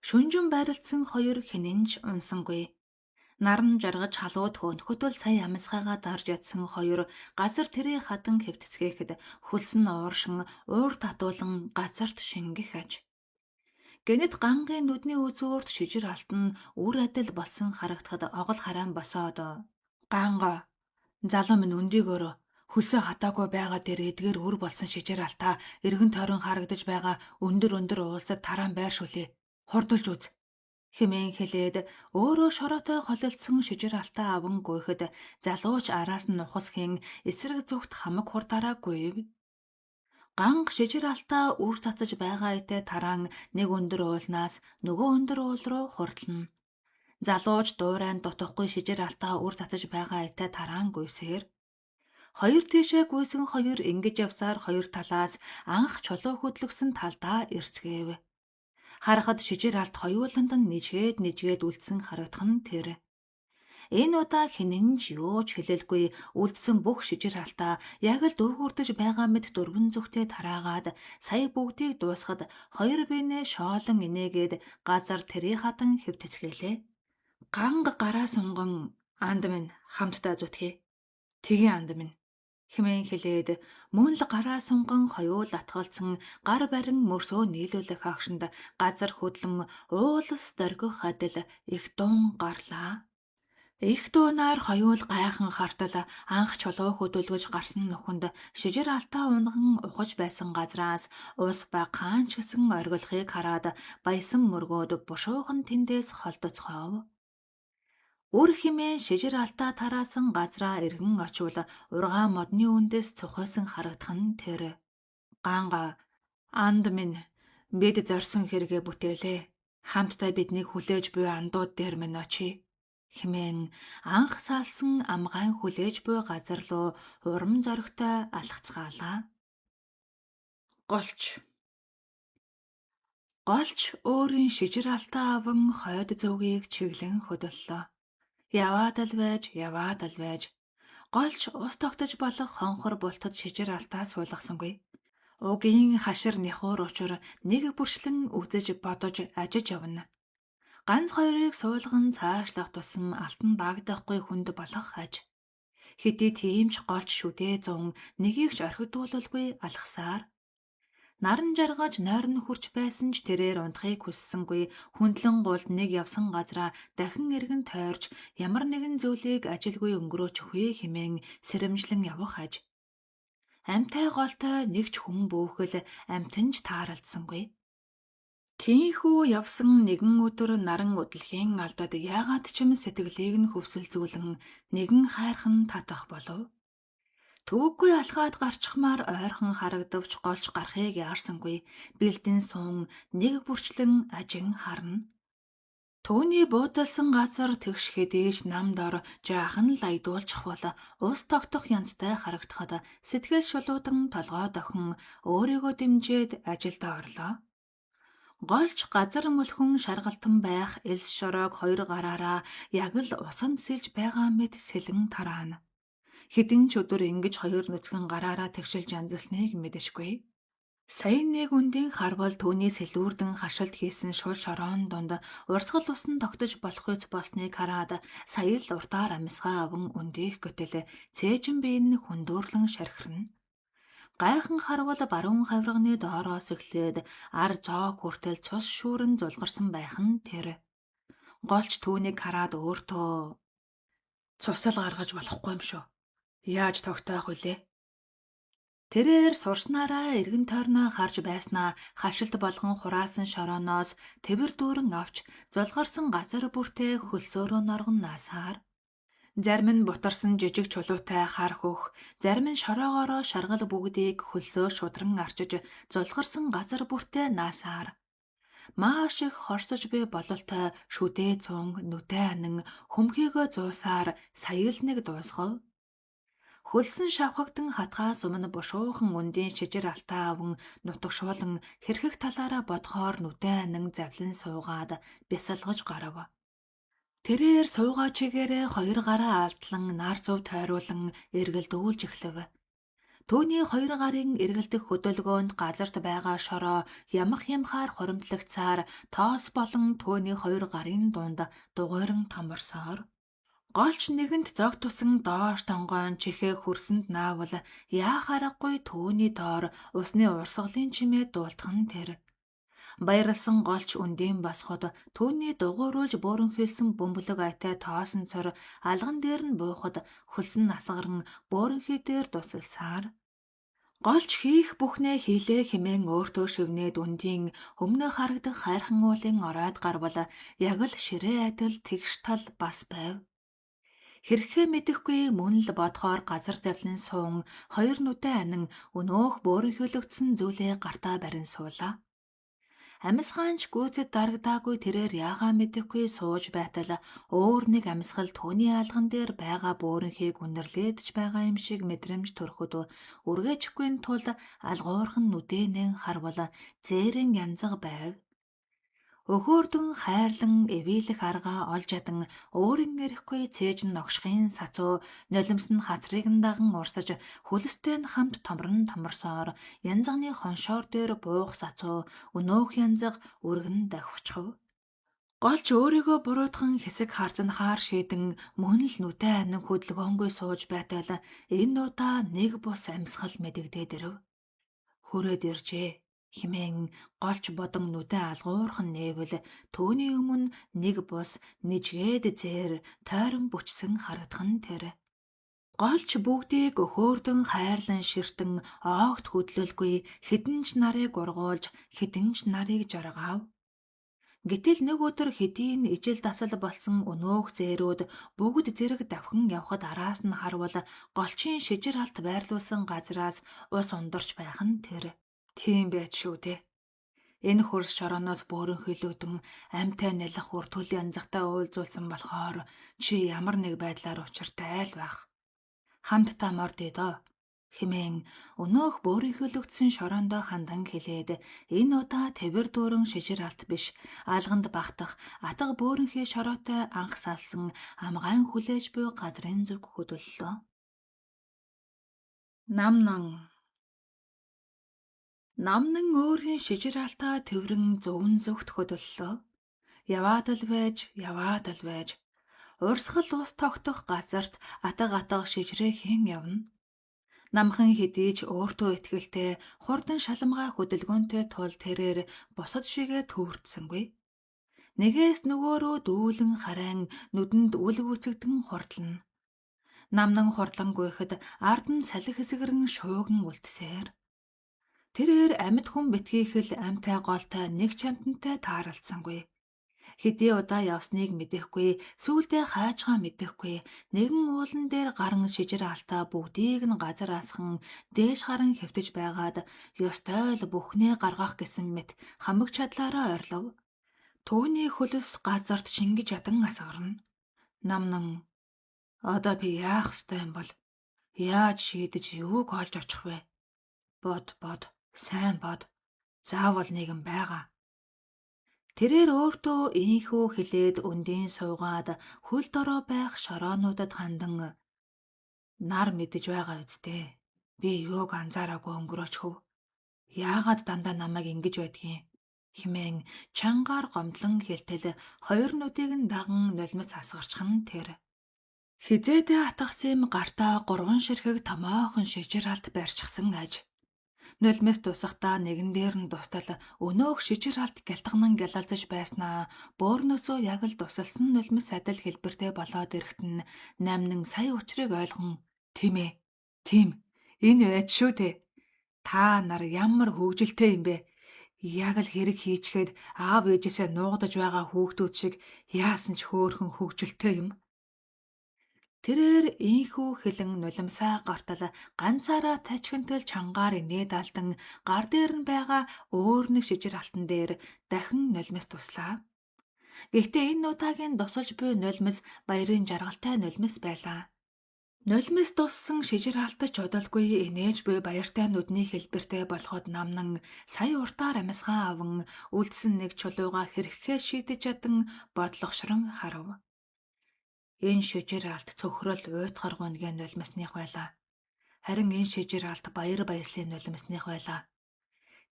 Шүнжин барилцсан хоёр хинэн ч унсангүй. Наран жаргаж халуу төөнхөтөл сая амьсгаагаа дарж ядсан хоёр газар тэрээ хадан хэвтцгээхэд хөлс нь ууршин уур татуулан газарт шингэх аж. Гэнэт гангийн нүдний үзүүрт шижир алт нь үр адил болсон харагдахад огол хараан босоод "Ганга, залуу минь өндийгөөрөө хөлсөө хатаагүй байгаа дээр эдгээр үр болсон шижир алтаа эргэн тойрон харагдаж байгаа өндөр өндөр уулсад тараан байршуулъя. Хурдалж үз" хэмээн хэлээд өөрөө шороотой холилдсон шижир алтаа аван гүйхэд залууч араас нь ухасхийн эсрэг зүгт хамаг хурдаараа гүйв. Ганг шижир алтаа үр цацаж байгаа үедээ тараан нэг өндөр уулнаас нөгөө өндөр уул руу хурдлана. Залууч дуурайн дутахгүй шижир алтаа үр цацаж байгаа үедээ тараан гүйсээр хоёр тийшээ гүйсэн хоёр ингэж явсаар хоёр талаас анх чулуу хөдлөгсөн талдаа эрсгээв. Харахад шижир алт хоёуланд нь нижгээд нижгээд үлдсэн харагдах нь тэр. Энэ удаа хинэн ч юу ч хэлэлгүй үлдсэн бүх шижир алтаа яг л дүүгүрдэж байгаа мэт дөрвөн зүгтээ тараагаад сая бүгдийг дуусахад хоёр биенээ шоолон инээгээд газар тэрий хадан хэвтэцгээлээ. Ганг гараа сунган анд минь хамтдаа зүтгэе. Тэгье анд минь хэмээн хэлээд мөн л гараа сунган хоёул атгалцсан гар барин мөрсөө нийлүүлэх агшинд газар хөдлөн уулас дөргих адил их дуун гарлаа. Их дуунаар хоёул гайхан хартал анх чулуу хөдөлгөж гарсан нөхөнд шижир алтаа унган ухаж байсан газраас ус ба хаан ч гэсэн оргилохыг хараад баясан мөргөөд бушуухан тэндээс холдоцгоов. Үр химэн шижир алтаа тараасан газраа эргэн очвол ургаан модны үндэс цухайсан харагдах нь тэр. Гаанга анд минь бид зорьсон хэрэгээ бүтээлээ. Хамтдаа биднийг хүлээж буй андууд дээр минь очие хэмээн анх салсан амгаан хүлээж буй газар руу урам зоригтой алхацгаалаа. Голч Голч өөрийн шижир алтаа аван хойд зүгийг чиглэн хөдөллөө. Яваад л байж, яваад л байж. Голч ус тогтож болох хонхор бултад шижир алтаа суулгасангүй. Угийн хашир няхуур учир нэг бүрчлэн үзэж бодож ажиж явна. Ганц хоёрыг суулган цаашлах тусам алтан даагдахгүй хүнд болох аж. Хэдий тийм ч голч шүдээ зун нэгийг ч орхигдуулалгүй алхасаар. Наран жаргаж нойрон хурч байсан ч тэрээр унтахыг хүссэнгүй, хүндлэн гулд нэг явсан газраа дахин эргэн тойрч ямар нэгэн зүйлийг ажилгүй өнгөрөөчихвээ хэмээн сэрэмжлэн явах аж. Амьтай голтой нэг ч хүн бөөхөл амьтан ч тааралдсангүй. Тийнхүү явсан нэгэн өдөр наран үдлэхийн алдад яагаад ч юм сэтгэлийг нь хөвсөлзүүлэн нэгэн хайрхан татах болов. Төвөггүй алхаад гарчхмаар ойрхон харагдавч голч гарахыг яарсангүй, бэлдэн суун нэг бүрчлэн ажин харна. Түүний буудалсан газар тэгш хэдийч нам дор жаахан л аядуулчих бол ус тогтох янзтай харагдахад сэтгэл шулуудан толгой дохин өөрийгөө дэмжиж ажилдаа орлоо. Голч газар мөлхөн шаргалтан байх элс шороог хоёр гараараа яг л усанд сэлж байгаа мэт сэлэн тараана. Хэдэн ч өдөр ингэж хоёр нүцгэн гараараа тэгшилж янзалсныг мэдэшгүй. Саяын нэг үндийн харвал түүний сэлүүрдэн хашилт хийсэн шул шороон дунд урсгал усан тогтож болохуйц болсныг хараад сая л уртаар амьсгаа аван өндийх гэтэл цээжин бие нь хүндөөрлөн шархирна. Гайхан харвал баруун хавирганы доороос эхлээд ар зоог хүртэл цус шүүрэн зулгарсан байх нь тэр. Голч түүнийг хараад өөртөө цусал гаргаж болохгүй юм шүү. Яаж тогтоох вүлээ? Тэрээр сурснараа эргэн тойрноо харж байснаа хашилт болгон хураасан шорооноос тэвэр дүүрэн авч зулгарсан газар бүртээ хөлсөөрөө норгон наасаар. Зарим нь бутарсан жижиг чулуутай хар хөх, зарим нь шороогоороо шаргал бүгдийг хөлсөө шудран арчиж зулгарсан газар бүртээ наасаар. Маш их хорсож буй бололтой шүдээ цун нүдэ анан хөмхийгөө зуусаар сая л нэг дуусгав. Хөлсөн шавхагдан хатгаас өмнө бушуухан өндийн шижир алтаа аван нутагшуулан хэрхэх талаараа бодохоор нүдэ анан завлин суугаад бясалгаж гарав. Тэрээр суугаа чигээрээ хоёр гараа алдлан нар зув тойруулан эргэлдүүлж эхлэв. Түүний хоёр гарын эргэлдэх хөдөлгөөнд газарт байгаа шороо ямах ямхаар хуримтлагцаар тоос болон түүний хоёр гарын дунд дугуйран томорсоор. Голч нэгэнд зог тусан доош тонгоон чихээ хөрсөнд наавал яах аргагүй түүний доор усны урсгалын чимээ дуулдах нь тэр. Баярлсан голч өндийн босход түүний дугууруулж бөөрөнхийлсөн бөмбөлөг айтай тоосон цор алган дээр нь буухад хөлсөн асгаран бөөрөнхий дээр тусалсаар. Голч хийх бүхнээ хийлээ хэмээн өөртөө шивнээд өндийн өмнө харагдах хайрхан уулын оройд гарвал яг л ширээ адил тэгш тал бас байв. Хэрхээ мэдэхгүй мөн л бодохоор газар завлин суун хоёр нүдэ анан өнөөх бөөрөнхийлөгдсөн зүйлээ гартаа барин суулаа. Амьсгаанч гүйцэд дарагдаагүй тэрээр яагаа мэдэхгүй сууж байтал өөр нэг амьсгал түүний алган дээр байгаа бөөрөнхийг үнэрлээд ч байгаа юм шиг мэдрэмж төрөхөд үргээчихгүй тул алгуурхан нүдэнэн харвал зээрэн янзаг байв. Өхөөрдөн хайрлан эвийлэх аргаа олж ядан өөрийн эрэхгүй цээж нь ногшихын сацуу нулимс нь хацрыг нь даган урсаж хөлстэй нь хамт томрон томорсоор янзганы хоншоор дээр буух сацуу өнөөх янзаг өргөн давхичихв. Голч өөрийгөө буруутхан хэсэг харзанхаар шийдэн мөн л нүдэ анин хөдөлгөөнгүй сууж байтал энэ удаа нэг бус амьсгал мэдэгдээд ирэв. Хүрээд иржээ хэмээн голч бодон нүдэ алгуурхан нээвэл түүний өмнө нэг бус нижгээд зээр тойрон бүчсэн харагдах нь тэр. Голч бүгдийг өхөөрдөн хайрлан ширтэн оогт хөдлөлгүй хэдэн ч нарыг ургуулж хэдэн ч нарыг жаргаав. Гэтэл нэг өдөр хэдийн ижил дасал болсон өнөөх зээрүүд бүгд зэрэг давхин явхад араас нь харвал голчийн шижир алт байрлуулсан газраас ус ундарч байх нь тэр. Тийм байж шүү дээ. Энэ хөрс шорооноос бөөрөнхийлөгдөн амьтай нялх үр төлийн анзагтай уулзуулсан болохоор чи ямар нэг байдлаар учиртай л байх. Хамтдаа мордъё доо хэмээн өнөөх бөөрөнхийлөгдсөн шороондоо хандан хэлээд энэ удаа тэвэр дүүрэн шижир алт биш алганд багтах атга бөөрөнхий шороотой анх салсан амгаан хүлээж буй газрын зүг хөдөллөө. Намнан өөрийн шижир алтаа тэврэн зөвөн зүгт хөдөллөө. Яваад л байж, яваад л байж урсгал ус тогтох газарт атга атга шижрээ хэн явна. Намхан хэдий ч өөртөө итгэлтэй хурдан шаламгай хөдөлгөөнтэй тул тэрээр бусад шигээ төвөрдсөнгүй. Нэгээс нөгөөрөө дүүлэн харайн нүдэнд үл гүйцэгдэн хурдлана. Намнан хурдлан гүйхэд ард нь салхи хэсгэрэн шууган үлдсээр. Тэрээр амьд хүн битгийхэл амьтай голтой нэг ч амьтантай тааралдсангүй. Хэдий удаа явсныг мэдэхгүй, сүүлдээ хайжгаа мэдэхгүй, нэгэн уулан дээр гаран шижир алтаа бүгдийг нь газар асхан дээш харан хэвтэж байгаад ёстой л бүхнээ гаргах гэсэн мэт хамаг чадлаараа ойрлов. Түүний хөлс газарт шингэж ядан асгарна. Намнан одоо би яах ёстой юм бол? Яаж шийдэж юуг олж очих вэ? Бод бод, сайн бод. Заавал нэгэн байгаа. Тэрээр өөртөө ийнхүү хэлээд өндийн суугаад хөл дорой байх шороонуудад хандан нар мэдэж байгаа үсттэй. Би юуг анзаараагүй өнгөрөөчхөв. Яагаад дандаа намайг ингэж байдгийг хэмээн чангаар гомдлон хэлтэл хоёр нүдийг нь даган нулимс асгарчих нь тэр. Хизээдээ атгасан юм гартаа гурван ширхэг томоохон шижир алт барьчихсан аж. Нулимс тусахдаа нэгэн дээр нь тустал өнөөх шижир алт гялтганан гялалзаж байснаа бөөрнөөсөө яг л тусалсан нулимс адил хэлбэртэй болоод ирэхэд нь намнан сая учрыг ойлгон тийм ээ. Тийм. Энэ байж шүү дээ. Та нар ямар хөгжилтэй юм бэ? Яг л хэрэг хийчихэд аав ээжээсээ нуугдаж байгаа хүүхдүүд шиг яасан ч хөөрхөн хөгжилтэй юм. Тэрээр ийнхүү хэлэн нулимсаа гартал ганцаараа тачигнтал чангаар инээд алдан гар дээр нь байгаа өөр нэг шижир алтан дээр дахин нулимс туслаа. Гэхдээ энэ удаагийн тусалж буй нулимс баярын жаргалтай нулимс байлаа. Нулимс туссан шижир алтаж удалгүй инээж буй баяртай нүдний хэлбэртэй болоход намнан сая уртаар амьсгаа аван үлдсэн нэг чулууга хэрэгхээ шийдэж чадан бодлогошрон харав. Энэ шижир алт цөхрөл уйтгар гунгийн нулимсных байлаа. Харин энэ шижир алт баяр баясгалын нулимсных байлаа.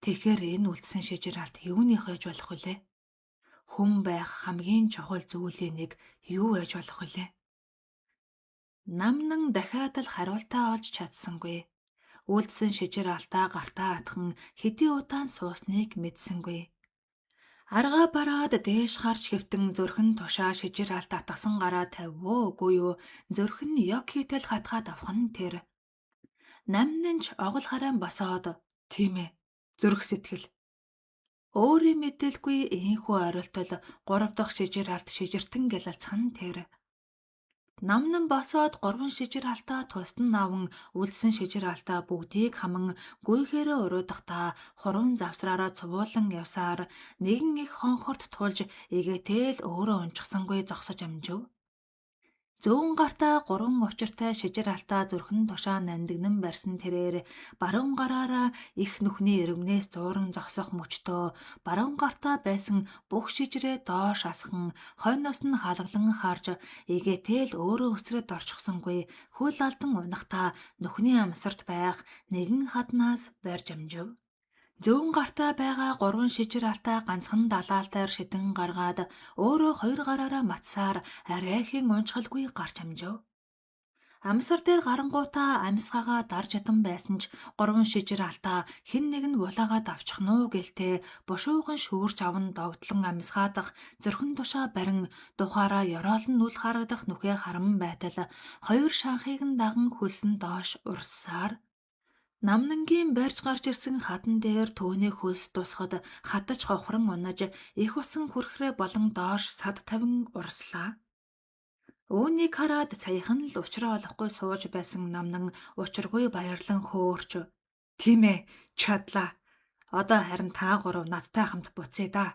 Тэгэхээр энэ үлдсэн шижир алт юуных байж болох вүлээ? Хүн байх хамгийн чухал зүйлийн нэг юу байж болох вүлээ? Намнан дахиад л хариултаа олж чадсангүй. Үлдсэн шижир алтаа гартаа атхан хэдий удаан суусныг мэдсэнгүй. Аргаа бараад дээш харж хэвтэн зүрхэн тушаа шижир алт атгасан гараа тавив уу үгүй юу зүрх нь ёг хийтэл хатгаад авах нь тэр. Намнан ч огол хараан босоод тийм ээ зүрх сэтгэл. Өөрийн мэдээлгүй ийнхүү орилтол гурав дахь шижир алт шижиртэн гялалцах нь тэр. Намнан босоод гурван шижир алтаа тусдан аван үлдсэн шижир алтаа бүгдийг хаман гүйхээрээ уруудахдаа хуран завсраараа цувуулан явсаар нэгэн их хонхорт тулж эгээтэл өөрөө унчихсангүй зогсож амжив. Зүүн гартаа гурван учиртай шижир алтаа зүрхэн тушаа нандинан барьсан тэрээр баруун гараараа их нүхний ирмнээс зууран зогсох мөчтөө баруун гартаа байсан бүх шижрээ доош асхан хойноос нь халгалан харж эгээтэл өөрөө өсрөөд орчихсонгүй хөл алдан унахдаа нүхний амсарт байх нэгэн хаднаас барьж амжив. Зүүн гартаа байгаа гурван шижир алтаа ганцхан далаалтаар шидэн гаргаад өөрөө хоёр гараараа матсаар арайхийн унчгалгүй гарч амжив. Амсар дээр гарангуутаа амьсгаагаа дарж чадан байсан ч гурван шижир алтаа хэн нэг нь булаагаад авчих нь уу гэлтэй бушуухан шүүрч аван догдлон амьсгаадах зүрхэн тушаа барин духаараа ёроол нь нүл харагдах нүхээ харан байтал хоёр шанхыг нь даган хөлсөн доош урссаар Намнангийн барьж гарч ирсэн хадан дээр түүний хөлс тусахад хадаж ховхрон унаж их усан хүрхрээ болон доош сад тавин урслаа. Үүнийг хараад саяхан л учраа олохгүй сууж байсан намнан учиргүй баярлан хөөрч "Тийм ээ, чадлаа. Одоо харин та гурав надтай хамт буцъя да"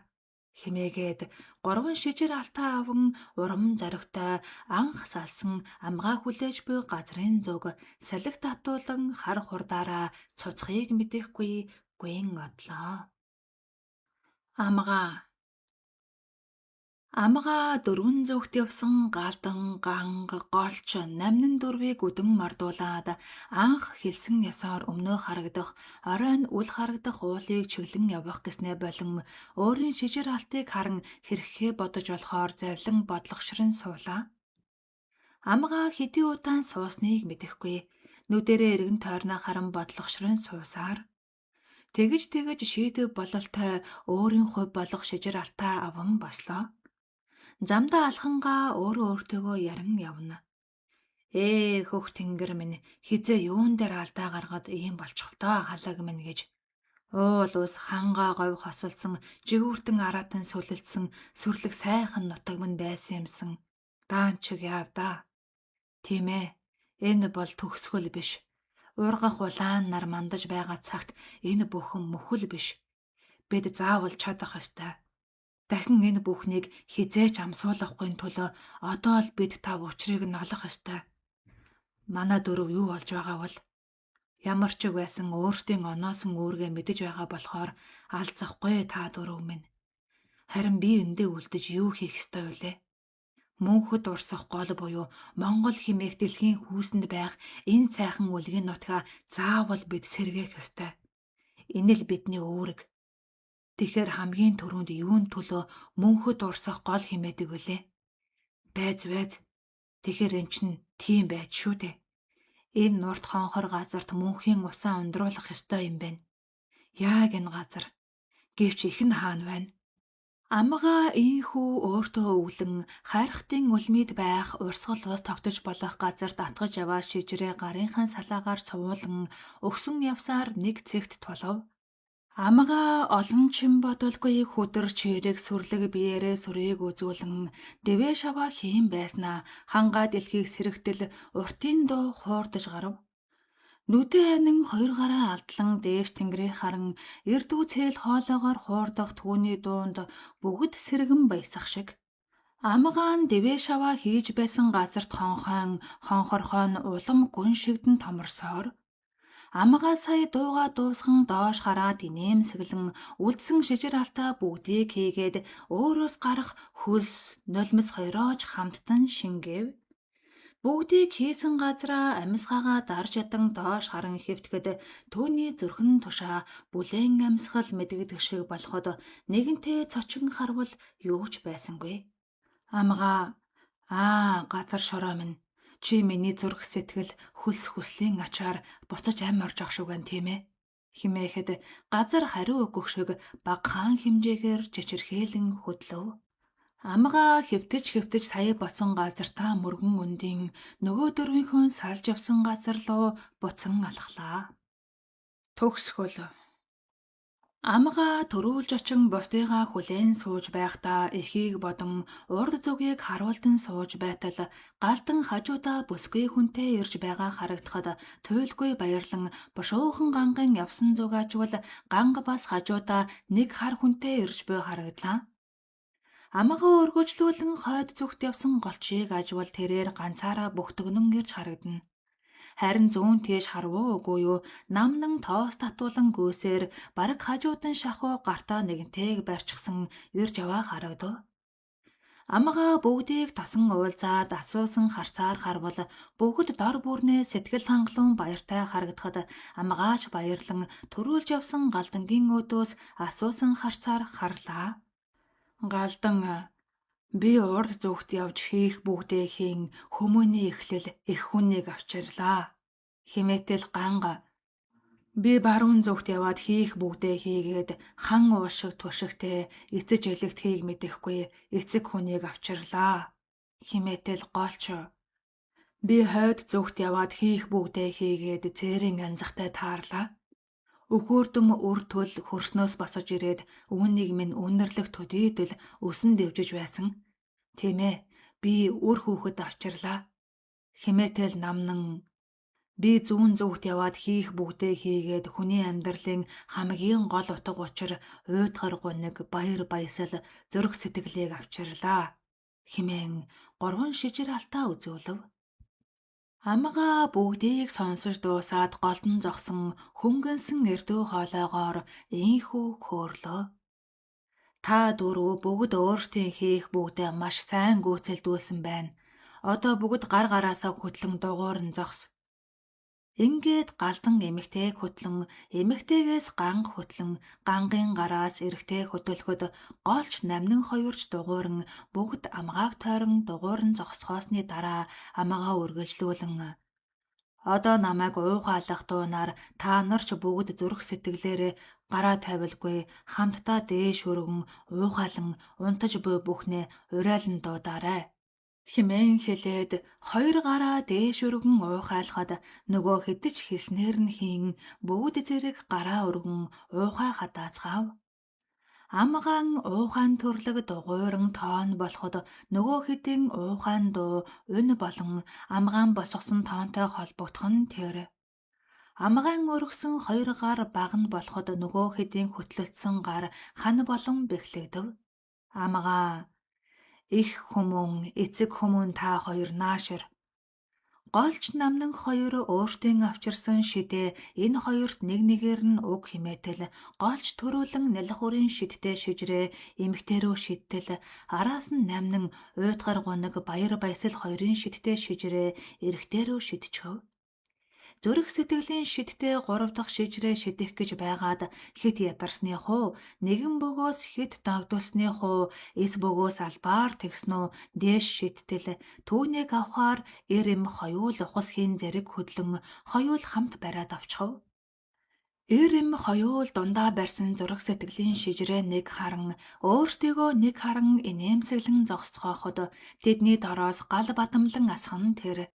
хэмээгээд гурван шижир алтаа аван урам зоригтой анх салсан амгаа хүлээж буй газрын зүг салхи татуулан хар хурдаараа цуцхыг мэдэхгүй гүн одлоо. Амгаа дөрвөн зүгт явсан галдан, ганга, голч, намнан дөрвийг үдэн мардуулаад анх хэлсэн ёсоор өмнөө харагдах, оройн үл харагдах уулыг чиглэн явах гэснээ болон өөрийн шижир алтыг харан хэрэгхээ бодож болохоор завлан бодлогошрон суулаа. Амгаа хэдий удаан суусныг мэдэхгүй. Нүдэрээ эргэн тойрноо харан бодлогошрон суусаар тэгж тэгж шийдэв бололтой өөрийн хувь болох шижир алтаа аван бослоо. Замдаа алхангаа өөрөө өөртөөгөө ярин явна. Ээ хөх тэнгэр минь хизээ юун дээр алдаа гаргаад ийм болчих доо халаг минь гэж. Уул ус хангаа говь хосолсон жигүүртэн араатан сүлэлдсэн сүрлэг сайхан нутаг минь байсан юмсан. Даанчиг яав да. Тийм ээ. Энэ бол төгсгөл биш. Уургах улаан нар мандаж байгаа цагт энэ бүхэн мөхөл биш. Бид заавал чадах ёстой. Дахин энэ бүхнийг хизээч амсуулахгүй төлөө одоо л бид тав учрыг нь олох ёстой. Манай дөрөв юу болж байгаа бол ямар ч байсан өөртөө оноосон үүргээ мэдэж байгаа болохоор алзахгүй та дөрөв минь. Харин би эндээ үлдэж юу хийх ёстой вүлээ? Мөнхөд урсах гол буюу Монгол хэмээх дэлхийн хүүсэнд байх энэ сайхан үлгийн нутгаа заавал бид сэргээх ёстой. Энэ л бидний үүрэг. Тэгэхээр хамгийн түрүүнд юун төлөө мөнхөд урсах гол хэмээдэг вүлээ? Байз байз. Тэгэхээр эн чинь тийм байж шүү дээ. Энэ нурт хонхор газарт мөнхийн усаа ундруулах ёстой юм байна. Яг энэ газар. Гэвч их нь хаана байна? Амгаа ийхүү өөртөө өвлөн хайрхтын үлмид байх урсгал ус тогтож болох газарт атгаж яваа шижрээ гарынхаа салаагаар цувуулан өгсөн явсаар нэг цэгт тулав. Амгаа олон чин бодолгүй хүдэр чирэг сүрлэг биеэрээ сүрийг үзүүлэн дэвээ шаваа хийн байснаа хангаа дэлхийг сэрэгтэл уртын дуу хуурдаж гарав. Нүдэн анин хоёр гараа алдлан дээш тэнгэрийг харан эрдүү цээл хоолоогоор хуурдах түүний дуунд бүгд сэргэн баясах шиг. Амгаа нь дэвээ шаваа хийж байсан газарт хонхойн хонхорхой нь улам гүн шигдэн томорсоор амгаа сая дуугаа дуусган доош хараад инээмсэглэн үлдсэн шижир алтаа бүгдийг хийгээд өөрөөс гарах хөлс нулимс хоёроо ч хамттан шингээв. Бүгдийг хийсэн газраа амьсгаагаа дарж ядан доош харан хэвтгэд түүний зүрхэн тушаа бүлээн амьсгал мэдэгдэх шиг болоход нэгэнтээ цочин харвал юу ч байсангүй. Амгаа аа газар шороо минь чи миний зүрх сэтгэл хөлс хүслийн ачаар буцаж амь орж ах шиг байна тийм ээ хэмээхэд газар хариу өгөх шиг багахан хэмжээгээр чичирхийлэн хөдлөв. Амгаа хэвтэж хэвтэж сая босон газартаа мөргөн өндийн нөгөө дөрвийнхөө салж явсан газар руу буцан алхлаа. Төгсгөл. Амгаа төрүүлж очин бусдыгаа хүлээн сууж байхдаа эхийг бодон урд зүгийг харуулдан сууж байтал галдан хажуудаа бүсгүй хүнтэй ирж байгаа харагдахад туйлгүй баярлан бушуухан гангын явсан зүг ажвал ганга бас хажуудаа нэг хар хүнтэй ирж буй харагдлаа. Амгаа өргөжлүүлэн хойд зүгт явсан голчийг ажвал тэрээр ганцаараа бүхтгөнөн ирж харагдана. Харин зүүн тийш харав уу үгүй юу намнан тоос татуулан гүйсээр бараг хажуудан шахуу гартаа нэгэнтэйг барьчихсан ирж яваа харагдав. Амгаа бүгдийг тосон уулзаад асуусан харцаар харвал бүгд дор бүрнээ сэтгэл хангалуун баяртай харагдахад амгаач баярлан төрүүлж явсан галдангийн өөдөөс асуусан харцаар харлаа. Галдан би урд зүгт явж хийх бүгдээ хийн хүмүүний эхлэл эх хүнийг авчирлаа. Химээтэл ганга би баруун зүгт яваад хийх бүгдээ хийгээд хан уул шиг туршигтэй эцэж элэгдэхийг мэдэхгүй эцэг хүнийг авчирлаа. Химээтэл голч Би хойд зүгт яваад хийх бүгдээ хийгээд цээрийн анзахтай таарлаа. Өхөөрдөм үр төл хөрснөөс босож ирээд үүнийг минь үнэрлэх төдийдөл өсөн дэвжиж байсан. Тийм ээ, би үр хүүхэд авчирлаа. Химээтэл намнан би зүүн зүгт яваад хийх бүгдээ хийгээд хүний амьдралын хамгийн гол утга учир уйтгар гуниг, баяр баясал, зүрх сэтгэлийг авчирлаа хэмээн 3 шижир алтаа үзүүлв. Амгаа бүгдийг сонсож дуусаад голдон зогсон хөнгөнсөн эрдүү хоолойгоор ийнхүү хөөрλөө. Та дөрөв бүгд өөрсдийн хийх бүгдээ маш сайн гүйцэлдүүлсэн байна. Одоо бүгд гар гараасаа хөтлөн дугуурн зогс. Ингээд галдан эмэгтэйг хөтлөн, эмэгтэйгээс ганга хөтлөн, гангийн гараас эрэгтэй хөтөлөхөд голч намнан хоёрч дугуурн бүгд амгааг тойрон дугуурн зогсохоосны дараа амгаа үргэлжлүүлэн одоо намайг уухайлах дуунаар та нар ч бүгд зүрх сэтгэлээрээ гараа тавилгүй хамтдаа дээш өргөн уухайлан унтаж буй бүхнээ урайлан дуудаарай хэмээн хэлээд хоёр гараа дээш өргөн уухайлахад нөгөө хэдий ч хэлснээр нь хийн бүгд зэрэг гараа өргөн уухай хадаацгаав. Амгаан уухайн төрлөг дугуйран тоон болоход нөгөө хэдийн уухайн дуу унь болон амгаан босгосон тоонтой холбогдох нь тэр. Амгаан өргөсөн хоёр гар багна болоход нөгөө хэдийн хөтлөлдсөн гар хана болон бэхлэгдэв. Амгаа их хүмүүн, эцэг хүмүүн та хоёр наашир. Голч намнан хоёр өөртөө авчирсан шидээ энэ хоёрт нэг нэгээр нь уг химээтэл голч төрүүлэн нялх үрийн шидтэй шижрээ эмэгтэй рүү шидтэл араас нь намнан уйтгар гуниг баяр баясал хоёрын шидтэй шижрээ эрэгтэй рүү шидчихв. Зүрх сэтгэлийн шидтэй 3 дахь шижрээ шидэх гэж байгаад хэт ядарсны хуу, нэгэн бөгөөс хэт догдолсны хуу, эс бөгөөс албаар тэгсэн үү, дээш шидтэл түүнийг авахаар эр эм хоёул ухас хийн зэрэг хөдлөн хоёул хамт бариад авчихав. Эр эм хоёул дундаа барьсан зүрх сэтгэлийн шижрээ нэг харан өөрсдийгөө нэг харан инээмсэглэн зогсцооход тэдний дороос гал бадамлан асхан тэр.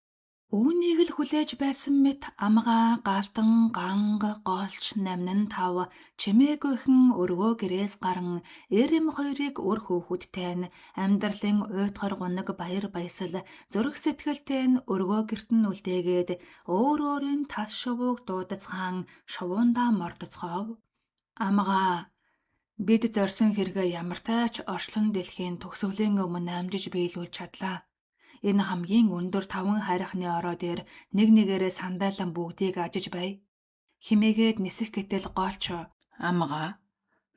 Үүнийг л хүлээж байсан мэт амгаа, галдан, ганга, голч, намнан тав, чимээгүйхэн өргөө гэрээс гаран эр эм хоёрыг үр хүүхэдтэй нь амьдралын уйтгар гуниг баяр баясал зүрх сэтгэлтэй нь өргөө гэрт нь үлдээгээд өөр өөрийн тас шувууг дуудацгаан шувуундаа мордоцгоов. Амгаа, бид зорьсон хэрэгээ ямартай ч орчлон дэлхийн төгсгөлийн өмнө амжиж биелүүлж чадлаа. Энэ хамгийн өндөр 5 хайрхны ороо дээр нэг нэгээрээ сандайлан бүгдийг ажиж бай. Химээгээд нисэх гэтэл голч амгаа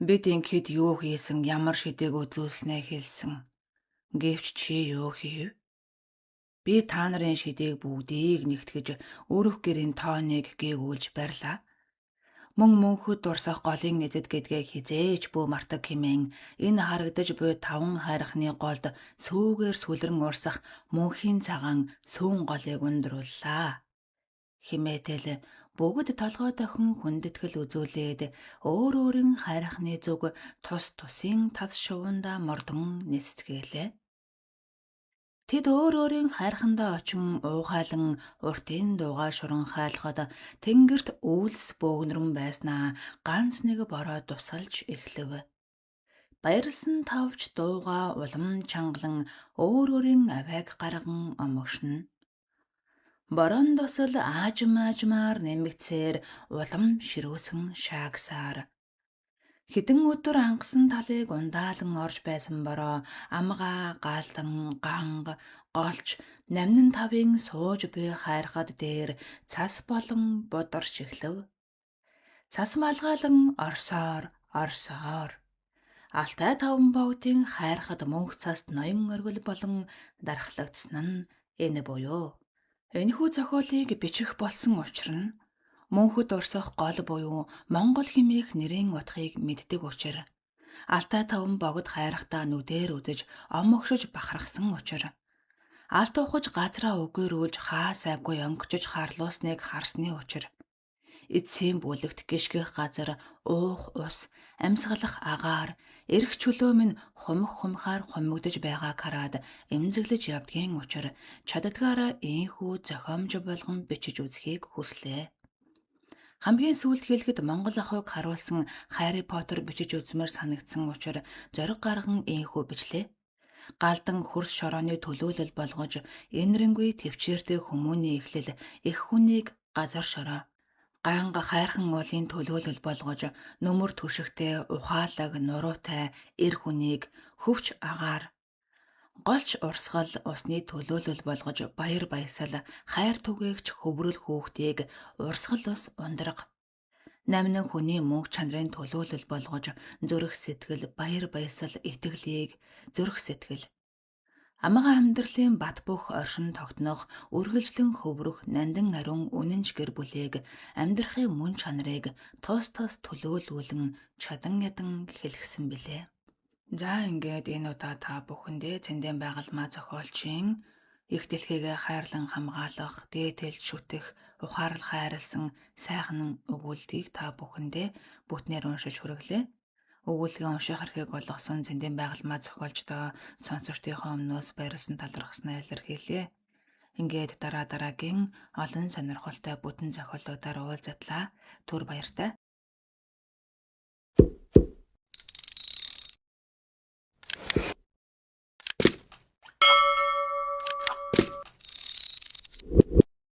бид ингээд юу хийсэн ямар шидээг үзүүлснээ хэлсэн. Гэвч чи юу хийв? Би та нарын шидээг бүгдийг нэгтгэж өрөх гэрийн тооныг гээгүүлж барьлаа. Мөн мөнхөд дурсах голын эзэд гэдгээ хизээж бүү мартаг хэмээн энэ харагдаж буй 5 хайрхны голд сүүгээр сүлрэн урсах мөнхийн цагаан сүүн голыг ундрууллаа. Химээтэл бүгд толгой дохин хүндэтгэл үзүүлээд өөр өөрийн хайрхны зүг тус тусын тас шувундаа мордон нисцгээлээ. Тэд өөр өөрийн хайрхандаа очин уухайлан уртын дуугаа шуранхайлахад тэнгэрт үйлс бөөгнөрөн байснаа ганц нэг бороо дусалж эхлэв. Баярлсан тавч дуугаа улам чангалан өөр өөрийн авиаг гарган омогшно. Борон дусал аажим аажмаар нэмэгдсээр улам ширүүсэн шаагсаар. Хэдэн өдөр ангасан талыг ундаалан орж байсан бороо амгаа, гаалдан, ганга, голч, намнан тавын сууж буй хайрхад дээр цас болон бударч эхлэв. Цас малгаалan орсоор, орсоор. Алтай таван богдын хайрхад мөнх цаст ноён оргил болон дархлагдсан нь энэ буюу. Энэхүү зохиолыг бичих болсон учир нь мөнхөд урсах гол буюу Монгол хэмээх нэрийн утгыг мэддэг учир Алтай таван богд хайрхтаа нүдээр үдэж омогшиж бахархсан учир алт ухаж газраа үгээрүүлж хаа сайгүй онгочж харлуусныг харсны учир эцсийн бүлэгт гიშгэх газар уух ус амьсгалах агаар Эрх чөлөө минь хумих хумихаар хумигдаж байгааг хараад эмзэглэж явдгийн учир чаддгаараа ийнхүү зохиомж болгон бичиж үзэхийг хүслээ. Хамгийн сүүлд хэлэхэд Монгол ахуйг харуулсан Харри Поттер бичиж үзмээр санагдсан учир зориг гарган ийнхүү бичлээ. Галдан хөрс шорооны төлөөлөл болгож энэрэнгүй тэвчээртэй хүмүүний эхлэл эх хүнийг газар шороо. Ганга хайрхан уулын төлөөлөл болгож нүмер түшигтэй ухаалаг нуруутай эр хүнийг хөвч агаар голч урсгал усны төлөөлөл болгож баяр баясгал хайр түгээгч хөврөл хүүхдийг урсгал ус ундраг. Намнан хүний мөнх чанарын төлөөлөл болгож зүрх сэтгэл баяр баясгал итгэлийг зүрх сэтгэл амга амьдралын бат бөх оршин тогтнох үргэлжлэн хөврөх нандин ариун үнэнч гэр бүлийг амьдрахын мөн чанарыг тус тус төлөөлүүлэн чадан ядан хэлгэсэн билээ. За ингээд энэ удаа та бүхэндээ Цэндэн байгалмаа зохиолчийн их дэлхийгээ хайрлан хамгаалах, дээдэлж шүтэх, ухаарал хайрлсан сайхан өгүүлдгийг та бүхэндээ бүтнээр уншиж хүргэлээ. Өгүүлгээ унших эрхийг олгосон Цэндэн байгалмаа зохиолчдоо сонсогчдынхоо өмнөөс баярлсан талархснаа илэрхийлье. Ингээд дараа дараагийн олон сонирхолтой бүтэн зохиолуудаар уулзатлаа. Түр баяртай.